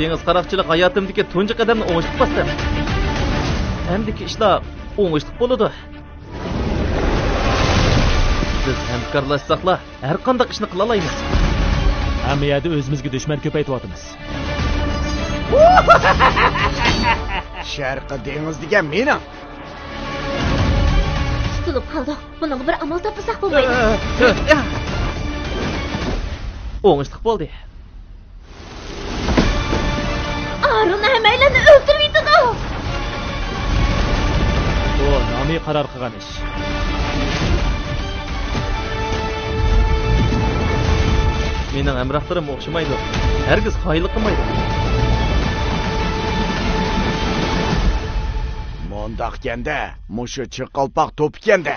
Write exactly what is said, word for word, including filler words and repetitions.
دېڭىز قاراقچىلىق ھاياتىمدىكى تۇنجى قەدەمنى ئوڭۇشلۇق باستىم. ئەمدىكى ئىشلار ئوڭۇشلۇق بولىدۇ. بىز ھەمكارلاشساقلا، ھەر قانداق ئىشنى قىلالايمىز. ھەممە يەردە ئۆزىمىزگە دۈشمەن كۆپەيتىۋاتىمىز. شەرقىي دېڭىز دېگەن مېنىڭ. تۇتۇلۇپ قالدۇق. بۇنىڭغا بىر ئامال تاپمىساق بولمايدۇ. ئوڭۇشلۇق بولدى. ئارون ھەممەيلەننى ئۆلتۈرۈۋېتىدۇ. بۇ نامى قارار قىلغان ئىش. مېنىڭ ھەمراھلىرىم ئوخشىمايدۇ. ھەرگىز خائىنلىق قىلمايدۇ. مۇنداقكەندە، مۇشۇ چىرقالپاق توپىكەندە.